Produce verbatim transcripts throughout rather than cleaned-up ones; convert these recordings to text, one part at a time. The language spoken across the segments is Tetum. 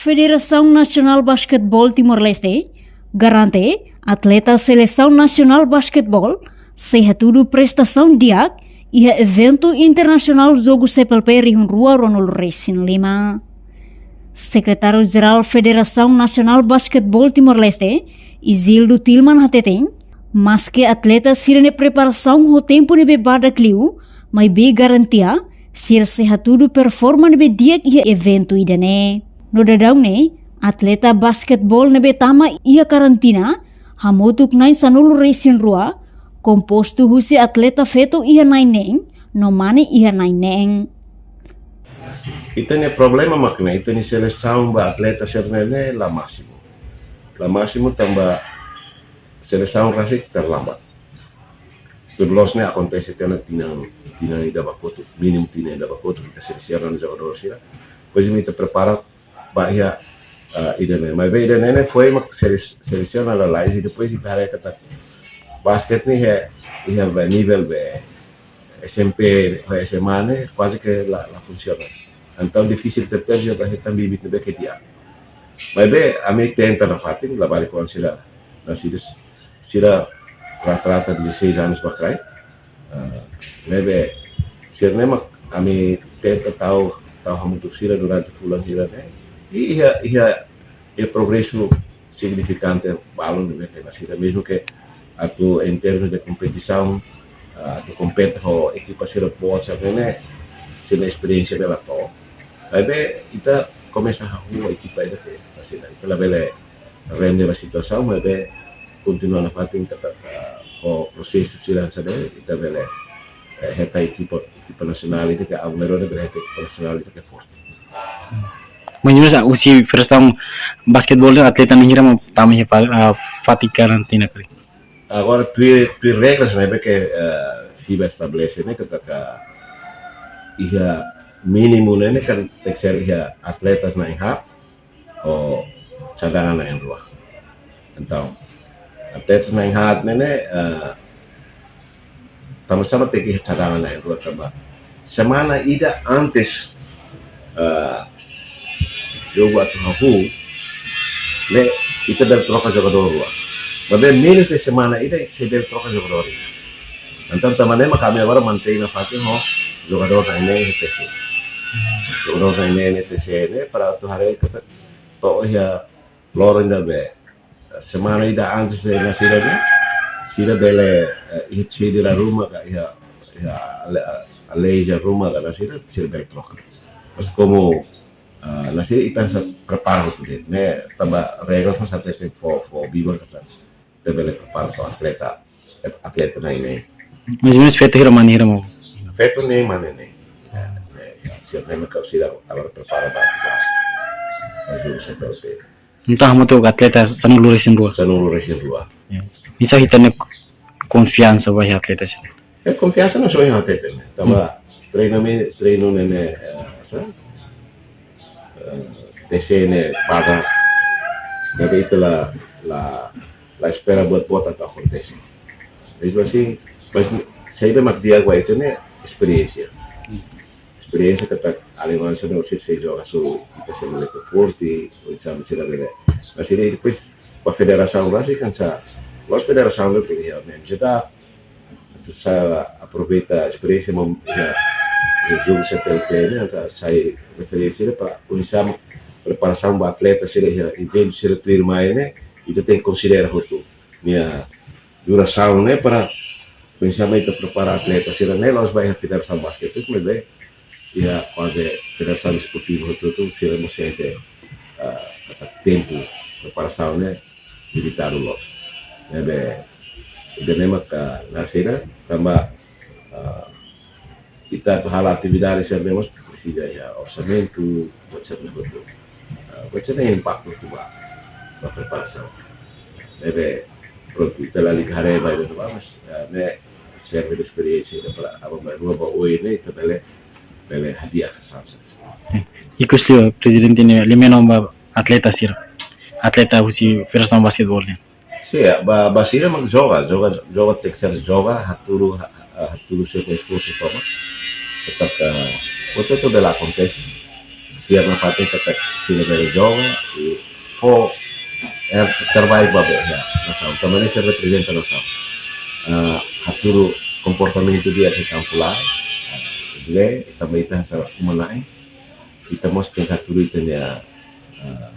Federasaun Nasionál Basketeból Timor-Leste garante atleta Selesaun Nasionál Basketeból sei hatudu prestasaun di'ak iha eventu internasionál Jogu C P L P rihun rua ruanulu resin lima. Sekretáriu Jerál Federasaun Nasionál Basketeból Timor-Leste, Isildo Tilman hateten, maske atleta sira-nia preparasaun ho tempu ne'ebé badak liu, maibé garantia sira sei hatudu performa ne'ebé di'ak iha eventu ida-ne'e. No daudaun ne'e, atleta basketeból ne'ebé tama iha karantina hamutuk na'in sanulu resin rua, kompostu husi atleta feto iha na'in neen, no mane iha na'in neen. Ita-nia problema mak ne'e, ita-nia selesaun ba atleta sira-ne'e la másimu. La másimu tanba selesaun rasik terlambat. Tuir loos ne'e akontese tiha ona tinan, tinan ida ba kotuk, mínimu tinan ida ba kotuk, ita selesaun jogadór sira. Depois ita prepara ba iha, ah, ida-ne'e. Maibé ida-ne'e ne'e foin mak seles-, selesaun lalais, i depois ita haree katak basket ne'e iha, iha ba nivel ba S M P, ho S M A ne'e kuaze ke la, la funsiona. Entaun difisil tebes ba hetan bibit ne'ebé ke di'ak. Maibé ami tenta nafatin, labarik oan sira, nasida sira rata-rata dezasseis anos ba kraik. Ah, ne'ebé sira-ne'e mak ami tenta tau, tau hamutuk sira durante fulan hira ne'e. I iha, iha, iha progresu signifikante balun ne'ebé ke nasida, mezmu ke atu em termos de kompetisaun, ah, atu kompete ho ekipa sira boot sira-ne'e, sira-nia esperiénsia bele to'o. Maibé ita komesa hahú ekipa ida ke nasida. Ita labele rende ba situasaun, maibé kontinua nafatin katak, ah, ho prosesu sira hanesan ne'e, ita bele, eh, hetan ekipa, ekipa nasionál ida ke, ah, Abu Merone bele hetan ekipa nasionál ida ke forte. Mas, mas, ah, husi federasaun basketeból ne'e atleta na'in hira mak tama iha fa-, ah, fatin karantina karik? Agora, tuir, tuir regras ne'ebé ke, eh, fiba estabelese ne'e, katak iha mínimu ne'e, ne'e kan tenke ser iha atleta na'in haat, ho cadangan na'in rua. Entaun, atleta na'in haat ne'e, ne'e, eh, tanba sá mak tenke iha cadangan na'in rua tanba semana ida antes, eh, jogu atu hahú, ne'e ita bele troka jogadór rua. Maibé menus de semana ida, ita sei bele troka jogadór ida. Entaun, tanba ne'e mak ami agora mantein nafatin ho jogadór na'in neen iha T C. Jogadór na'in neen iha T C ne'e para atu haree katak to'o iha loron ida be semana ida antes de nasida ne'e, sira bele, eh, iha sede ruma ka iha, iha ale-, aleija ruma ka nasida, sira bele troka. Mas komu, ah, nasida ita sa prepara hotu de'it, ne'e tanba regras mak hatete fó, fó biban katak ita bele prepara ba atleta, eh, atleta na'in neen. Mais ou menus feto hira, mane hira mak? Feto neen, mane neen. Ah. Eh, ya, sira-ne'e mak sira agora prepara ba, ba, ba jogu C P L P. Entaun hamutuk atleta sanulu resin rua. Sanulu resin rua. Ya. Oinsá ita-nia konfiansa ba iha atleta sira? Eh, konfiansa ne'e só iha hatete ne'e. Tanba, hmm, treinu ne'e, treinu ne'e, ne'e, eh, sá, eh, T C ne'e paga. Maibé ita la, la, la espera buat boot atu akontese. Mezmu asin, mas saida mak di'ak ba ita ne'e esperiénsia. Hmm. Esperiénsia katak alin-alin sira ne'e sei, sei joga sira, ita sei bele forte, oinsá sira bele. Mas ida depois ba federasaun rasik hanesan, la'ós federasaun de'it, iha M J A, atu sa aproveita esperiénsia mak iha, iha jogu C P L P ne'e, atu sai referénsia para oinsá preparasaun ba atleta sira iha eventu sira tuirmai ne'e, ita tenke konsidera hotu nia durasaun ne'e para oinsá mak ita prepara atleta sira-ne'e la'ós ba iha federasaun basketeból, maibé iha kuaze federasaun desportiva hotu-hotu sira mós sente, ah, tempu preparasaun ne'e limitadu loos. Ne'ebé ida-ne'e mak, ah, nasida tanba, ah, ita atu halo atividade sira-ne'e mós presiza iha orsamentu, buat sira-ne'e hotu. Ah, buat sira-ne'e impaktu hotu ba, ba preparasaun. Ne'ebé, prontu, ita lalika haree ba ida-ne'ebá, mas, ah, ne'e serve de esperiénsia ida para aban-bainrua ba oin ne'e ita bele, bele hadi'a sasán sira. Eh, ikus liu prezidente ne'e, liu menon ba atleta sira. Atleta husi Federasaun Basketeból ne'e. Sin, ya, ba, ba sira mak joga, joga, joga tenke ser joga, hatudu, ha-, ha-, hatudu sira-nia esforsu tomak. Tetap, eh, buat hotu-hotu bele akontese. Di'ak nafatin katak sira bele joga, i fó, eh, terbaik ba be, ya, nasaun. Tanba ne'e sira reprezenta nasaun. Ah, hatudu komportamentu di'ak iha kampu laran. Ah, di'ak, tanba ita hanesan uma-na'in, ita mós tenke hatudu ita-nia, ah,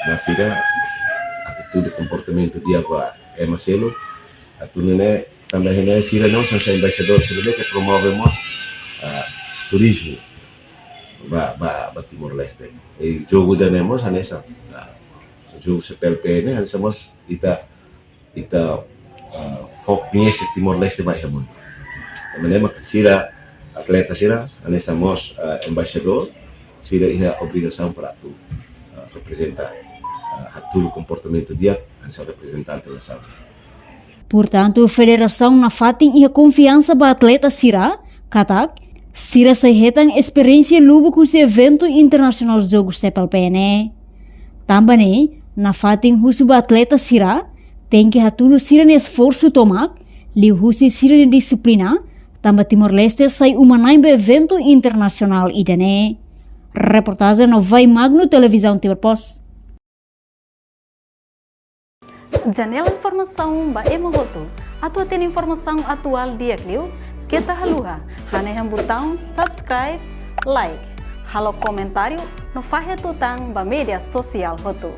nasida, atitude, komportamentu di'ak ba ema seluk. Atu nune'e, tanba ne'e sira-nia hanesan embaixadór sira-ne'e ke promove mós, ah, turizmu ba, ba, ba Timor-Leste. I jogu ida-ne'e mós hanesan, ah, jogu C P L P ne'e hanesan mós ita, ita, ah, fó koñese Timor-Leste ba iha mundu. Tanba ne'e mak sira atleta sira, hanesan mós, ah, embaixadór, sira iha obrigasaun para atu, ah, reprezenta, ah, hatudu komportamentu di'ak hanesan reprezentante nasaun. Portantu, federasaun nafatin iha konfiansa ba atleta sira, katak sira sei hetan esperiénsia lubuk husi eventu internasionál jogu C P L P ne'e. Tanba ne'e, nafatin husu ba atleta sira, tenke hatudu sira-nia esforsu tomak, liuhusi sira-nia dixiplina, tanba Timor-Leste sai uma-na'in ba eventu internasionál ida-ne'e. Reportajen Novai Magno, Televizaun Timor Post. Janela informasaun ba ema hotu. Atu hatene informasaun atuál di'ak liu, keta haluha hanehan butaun subscribe, like, halo komentáriu no fahe tutan ba média sosiál hotu.